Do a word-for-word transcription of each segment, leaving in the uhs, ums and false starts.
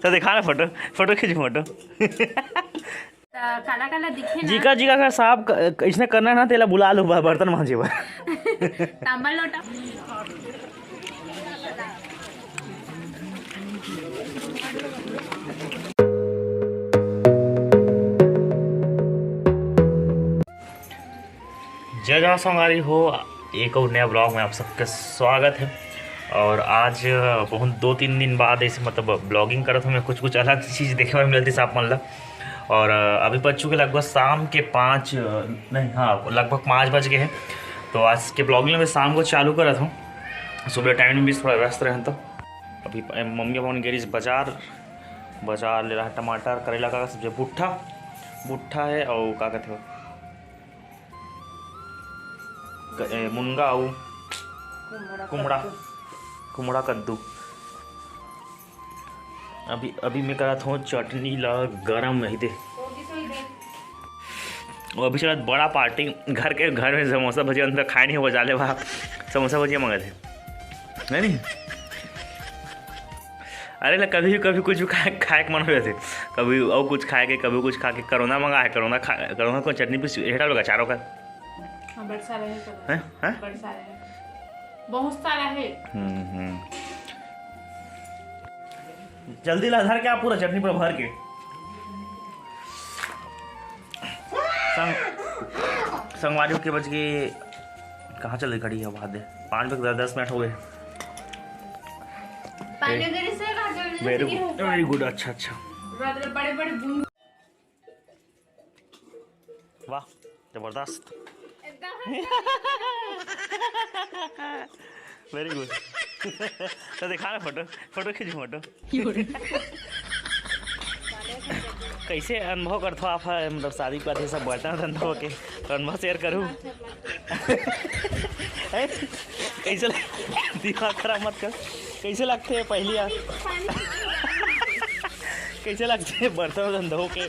तो दिखा ना फोटो, फोटो खींच, फोटो। त काला काला दिखे ना। जीकर जीकर का साफ क-, इसने करना है ना, तेला बुला लो ब-, बर्तन मांजे बर। तांबा लोटा। जय जहाँ संगवारी हो, एक और नया ब्लॉग में आप सबके स्वागत है। और आज बहुत दो तीन दिन बाद ऐसे मतलब ब्लॉगिंग करत हूँ मैं, कुछ कुछ अलग चीज़ देखे बर मिलती आप मन ला। और अभी बज चुके लगभग शाम के पाँच, नहीं, हाँ, लगभग पाँच बज गए हैं। तो आज के ब्लॉगिंग में शाम को चालू करत हूँ, सुबह टाइम में भी थोड़ा व्यस्त रहन। तो अभी मम्मी अपन गेरिस बाजार, बाजार ले रहा टमाटर, करेला का सब्जी, बुट्ठा, बुट्ठा है और का कहते हो, क-, ए, मुनगा अउ कुमड़ा, कुमड़ा, कद्दू। कुमड़ा कद्दू। अभी, अभी मैं करत हूँ चटनी ला गरम, नहीं दे। वो अभी चलत बड़ा पार्टी, घर के, घर में समोसा भजिया अंदर खाए नहीं हो, बजा ले बा, समोसा भजिया मंगा दे, है नहीं? अरे ला, कभी कभी कुछ भी खाए, खाए के मन हो जाथे, कभी अउ कुछ खाए के, कभी कुछ खा के। करोना मंगा है, करोना खा, करोना को चटनी पीस हेटा लगा चारों का। हाँ, बड़ सारा है करोना। हैं? हैं? बड़ सारा है, बहुत सारा है। हम्म, हम्म। जल्दी ला धर के आप पूरा चटनी पूरा भर के। संग-, संगवारी के बज के कहाँ चले घड़ी है, बाद दे पाँच बज के दस मिनट हो गए। पानी गिरी से कहाँ जल्दी जल्दी वेरी गिरी गुड, होगा। वेरी गुड, अच्छा, अच्छा। बड़े बड़े बूंद। वाह, जबरदस्त। एकदम। वेरी गुड। तो दिखा ना फोटो, फोटो खींच, फोटो। कैसे अनुभव करथो आप ह, मतलब शादी के बाद ये सब बर्तन उर्तन धो के, तो अनुभव शेयर करू। हैं? कैसे लग-, दिमाग खराब मत कर। कैसे लगथे पहली आ-, कैसे लगथे बर्तन उर्तन धो के?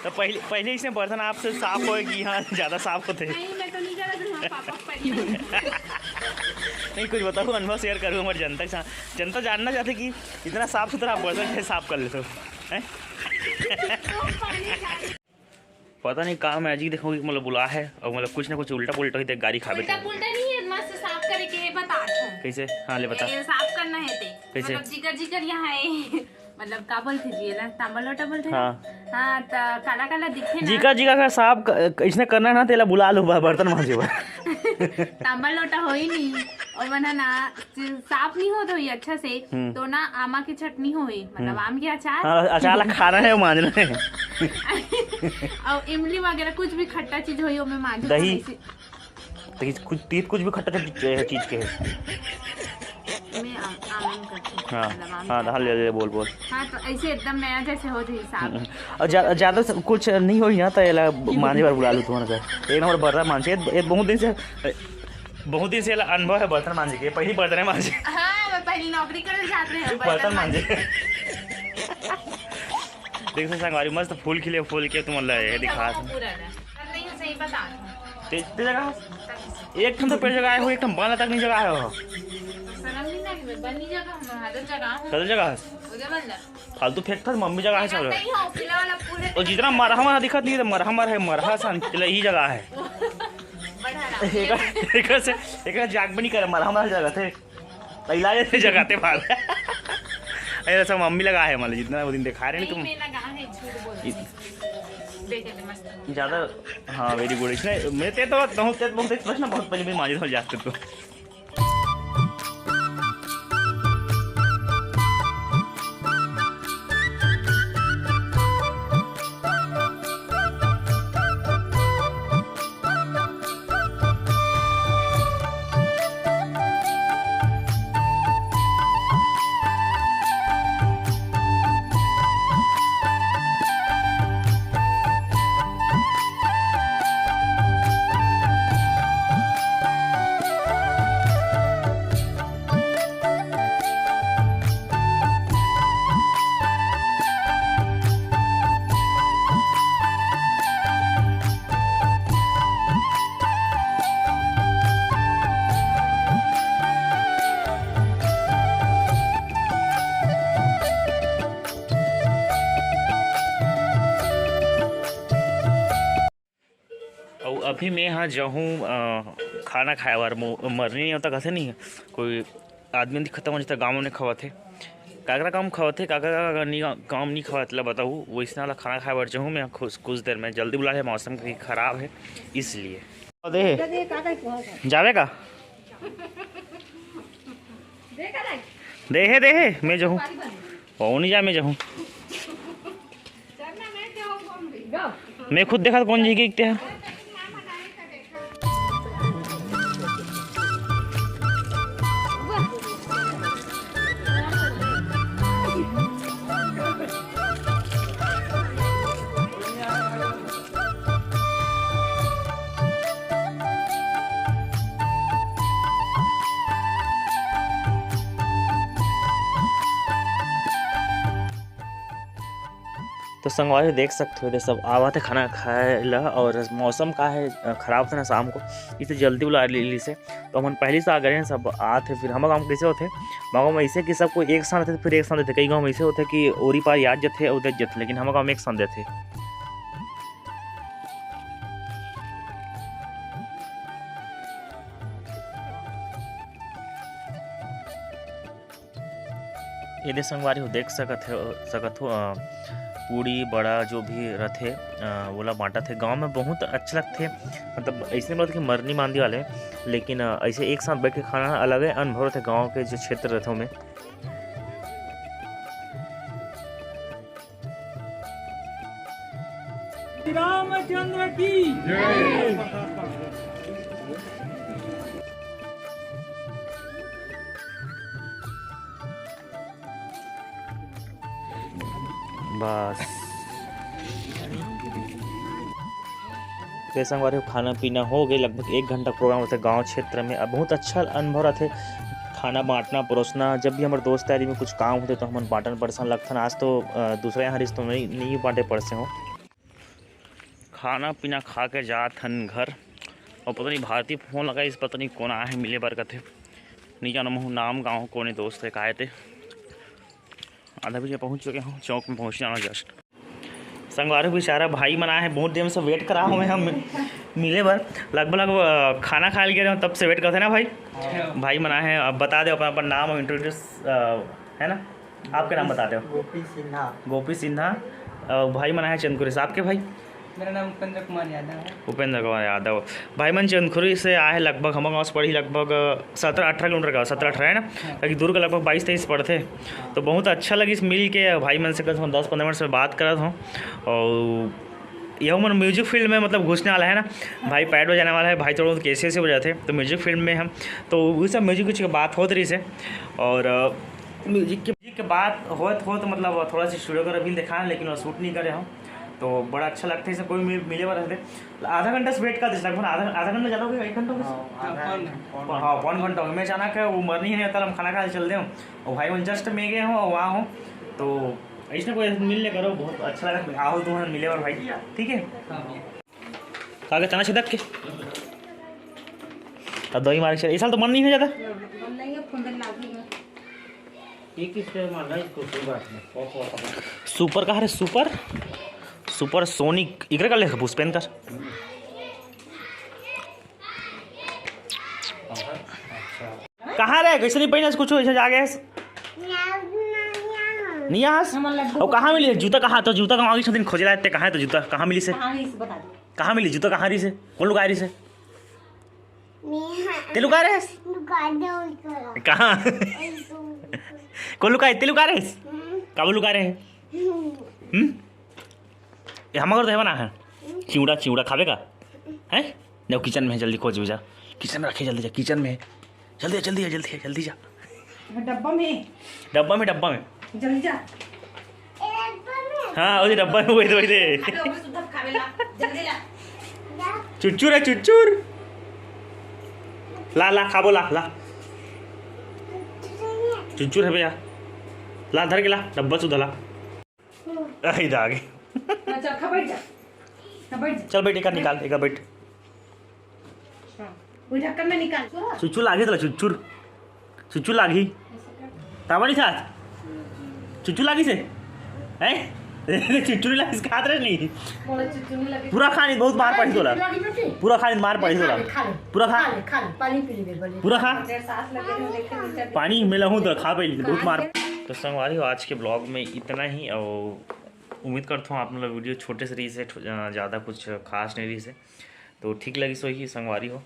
तो पहले, पहले इसने बर्तन आपसे साफ होए कि हाँ, ज़्यादा साफ होथे? नहीं, मैं तो नहीं जाना दूंगा पापा को पहले। नहीं, कुछ बताओ, अनुभव शेयर करूँ हमारे जनता के साथ। जनता जानना चाहथे कि इतना साफ सुथरा आप बर्तन कैसे साफ कर लेते हो, हैं? पता नहीं का मैं अजीब देखो, मतलब बुला है और मतलब कुछ ना कुछ उल्टा पुल्टा ही देख गाड़ी खाबे। उल्टा पुल्टा नहीं है, मस्त साफ करे के बता। कैसे? हाँ, ले बता। ये साफ करना है ते। कैसे? मतलब जिगर जिगर यहाँ है। मतलब का बोलथे जी, एला तांबा लोटा बोलथे ना? हाँ। हाँ, त काला काला दिखे ना। जीकर जीकर का साफ क-, इसने करना है ना, तेला बुला लो ब-, बर्तन मांजे बर। तांबा लोटा होई नहीं, और मन ह ना साफ नहीं होत होई अच्छा से, हम्म। तो ना आमा के चटनी होई, मतलब हम्म। आम के अचार। हाँ, अचार ला खाना है, मांजना है। और इमली वगैरह कुछ भी खट्टा चीज होई, ओमे मांजो दही। थोड़ी सी। तो कुछ तीत, कुछ भी खट्टा चीज, चीज के है। मैं आम, आम, आम करती हूँ। हाँ, मतलब आम हाँ, करती हाँ, ले, हूँ। ले, बोल, बोल। हाँ, तो ऐसे एकदम नया जैसे हो जाए साफ। हम्म, हम्म। और ज्या-, ज्यादा से कुछ नहीं होई ना, तो एला मांजे बर बुला लू तुम्हारे घर। एक नंबर बर्तन मांजे, ये, ये बहुत दिन से, बहुत दिन से एला अनुभव है बर्तन मांजे के, पहली बर्तन मांजे। हाँ, मैं पहली नौकरी करे जात रहे हूँ, बर्तन बर्तन मांजे। मांजे। देख सकते संगवारी, मस्त फूल खिले, फूल के तुम ला ये दिखा। पूरा ना। नहीं, सही बता। ते, ते जगह एक ठन तो पेड़ जगाए हो, एक ठन बांध तक नहीं जगाए हो। शर्म नहीं लगे, मैं बनी जगह, मैं हर जगह हूँ। कदर जगह है? उधर बंद है। फालतू फेंकथस, मम्मी जगह है सब। नहीं हो, पीला वाला पूरे और जितना मरहा मरहा दिखत नहीं, तो मरहा मरहा है, मरहा सन, चला यही जगह है। बढ़ा रहा हूँ। एक, एक से, एक जाग भी नहीं करे, मरहा मरहा जगह थे। तो इलाज है जगह थे बाहर। अरे सब मम्मी लगा है, मतलब जितना वो दिन दिखा रहे हैं नहीं, तुम। मैं लगा है, झूठ बोल रही हूँ। देखे थे मस्त। ज्यादा, हाँ, वेरी गुड। इसने, मैं ते तो, तो, ते, बहुत, एक प्रश्न बहुत पहले भी मांजे हो जाते तो। अभी मैं यहाँ जाहूँ, अ, खाना खाए बर। मो-, मरनी नहीं होता, कथे नहीं, कोई आदमी नहीं खत्म हो जाता, गाँव में खवाथे। काकरा काम खवाथे, काकरा का नहीं, काम नहीं खवाथे ला बताऊँ। वैसे वाला खाना खाए बर जाहूँ मैं कुछ, कुछ देर में। जल्दी बुला है, मौसम भी खराब है इसलिए। दे हे। जावे का? दे हे, दे हे, मैं जाहूँ। वो नहीं जा, मैं जाहूँ। मैं खुद देखा था कौन जी के इकते हैं। तो संगवारी देख सकते हो, ये सब आवत है खाना खाए ला। और मौसम का है, अ, खराब था ना शाम को, इसे जल्दी बुला ली, ली से। तो हमन पहले से आ गए हैं, सब आत है। फिर हम गाँव कैसे होते, गाँव में ऐसे कि सबको एक साथ रहते, फिर एक साथ रहते। कई गाँव में ऐसे होते कि ओरी पार याद जथे, उधर जथे, लेकिन हम गाँव में एक साथ रहते। ये दे संगवारी हो, देख सकत हो, सकत हो, अ, पूड़ी बड़ा जो भी रथे, अ, ओला बांटत हे। गांव में बहुत अच्छा लगथे, मतलब ऐसे नहीं बोलते कि मरनी मांदी वाले, लेकिन, अ, ऐसे एक साथ बैठ के खाना अलग है अनुभव रहथे गांव के जो क्षेत्र रहथे ओमे। रामचंद्र की जय। बस। तो संगवारी हो, खाना पीना हो गए, लगभग एक घंटा प्रोग्राम रहथे गांव क्षेत्र में। अब बहुत अच्छा अनुभव रहथे खाना बांटना परोसना। जब भी हमारे दोस्त यारी में कुछ काम होथे तो हमन बांटन परोसन लगथन। आज तो, अ, दूसरा यहाँ रिश्तों में नहीं, नहीं बांटे परोसे हो। खाना पीना खा के जात हन घर। और पता नहीं भारती फोन लगाइस, पता नहीं कौन आए हे मिले बर कथे। नहीं जानो महू नाम गाँव कोने दोस्त है काहे ते। आधा बजे पहुँच चुके हूँ, चौक में पहुँचने वाला just। संगवारी बेचारा भाई मन आए हे, बहुत देर से वेट करा हूँ मैं हम मिले बर। लगभग, लगभग, अ, खाना खाए ले गए रहे हो, तब से वेट करते ना भाई। हाँ। भाई मन आए हे, अब बता दे अपन, अपन नाम और इंट्रोड्यूस, अ, है ना, आपके नाम बता दो। गोपी सिन्हा। गोपी सिन्हा। अ, भाई मन आए हे चंदखुरी से, आपके भाई? मेरा नाम उपेंद्र कुमार यादव है। उपेंद्र कुमार यादव। भाई मन चंदखुरी से आए हे, लगभग हमर गाँव से पड़ी लगभग सत्रह अठारह किलोमीटर का, सत्रह अठारह है ना? हाँ। क्योंकि दूर का लगभग बाईस तेईस पड़थे। हाँ। तो बहुत अच्छा लगिस मिल के भाई मन से, कम से कम दस पन्द्रह मिनट से बात करत हूँ। और ये मन म्यूजिक फील्ड में मतलब घुसने वाला है ना, भाई पैड बजाने वाला है, भाई थोड़ा बहुत कैसे से बजाते, तो म्यूजिक फील्ड में हम, तो वो सब म्यूजिक कुछ बात होत रही से। और, अ, म्यूजिक के, म्यूजिक के बात होत होत मतलब थोड़ा सा स्टूडियो का भी दिखा, लेकिन वो शूट नहीं करे हम, तो बड़ा अच्छा लगता है इसे कोई मिल-, मिले बर रहते। आधा घंटा से वेट कर देते, लगभग आधा, आधा घंटा ज़्यादा हो गया, एक घंटा हो गया? हाँ, आधा हाँ, घंटा। पौन-, हाँ, पौन घंटा हो गया। मैं अचानक वो मरनी ही नहीं होता, हम खाना खाने चल दे हूँ, और भाई मन जस्ट में गए हूँ, वहाँ हूँ, तो इसने कोई मिल ले करो, बहुत अच्छा लगा, आओ तुम मिले बर भाई, ठीक है? हाँ। का के चना छिदक के? तब दवाई मारे के चल। इस साल तो मन नहीं हो जाता। मन नहीं है, फुंदन लागी है। ये किस पे मारना है इसको? कोई बात नहीं। बहुत, बहुत, बहुत। सुपर का है रे, सुपर? Super sonic. इकरे का लेख पुष्पेन कर। कहाँ रे? कैसे नहीं पहना कुछ? ऐसे जाके नहीं आस? हमर लड्डू और कहाँ मिली जूता? कहाँ तो जूता कहाँ आगे दिन खोजे लाते? कहाँ है तो जूता? कहाँ मिली से? कहाँ है इसे बता दो। कहाँ मिली जूता? कहाँ रही से? कौन लुका रही से? मैं ते लुका रहे? लुका दे उसको। कहाँ? कौन लुका है? ते लुका रहे? हम्म। कब लुका रहे? हम्म। हम्म? ये हमारे घर तो है बना है। चिवड़ा, चिवड़ा खावे का? हैं? जाओ किचन में है, जल्दी खोज जा। किचन में रखे, जल्दी जा, किचन में है। जल्दी आ, जल्दी आ, जल्दी आ, जल्दी जा। डब्बा में। डब्बा में, डब्बा में। जल्दी जा। हाँ, वही डब्बा में, वही दे, वही दे। अरे, ओमे सुद्धा खावे ला। जल्दी ला। चुच्चुर है, चुच्चुर। ला, ला, खाबो, ला, ला। चुच्चुर है भैया। ला, धर के ला, डब्बा सुद्धा ला। आई दाग। अच्छा, खा, बैठ जा। खा, बैठ जा। चल बैठ, एक निकाल, एक बैठ। हाँ, वो ढक्कन में निकाल। चुच्चू लागे तला, चुच्चुर। चुच्चू लागी। तावा नहीं था? चुच्चू लागी से? हैं? चुनचुनी लागिस, खात रहे नहीं। मोला चुनचुनी लगे। पूरा खा नहीं, बहुत मार पड़ी तोला। लगी बेटी। पूरा खा नहीं, मार पड़ी तोला। खा ले, खा ले, पूरा खा। खा ले, खा ले, पानी पी ले, बोले। पूरा खा। डेढ़ सास लगे हो, देखे नहीं चल। पानी में लहूँ तो खा पहले, बहुत मार। तो संगवारी हो, आज के ब्लॉग में इतना ही। और उम्मीद करता हूँ आप लोग वीडियो छोटे से रही से, ज़्यादा कुछ खास नहीं रही से, तो ठीक लगी सो ही संगवारी हो।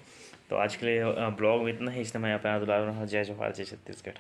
तो आज के लिए ब्लॉग में इतना ही। इसने मैं यहाँ पे दुलार रहा। जय जोहार, जय छत्तीसगढ़।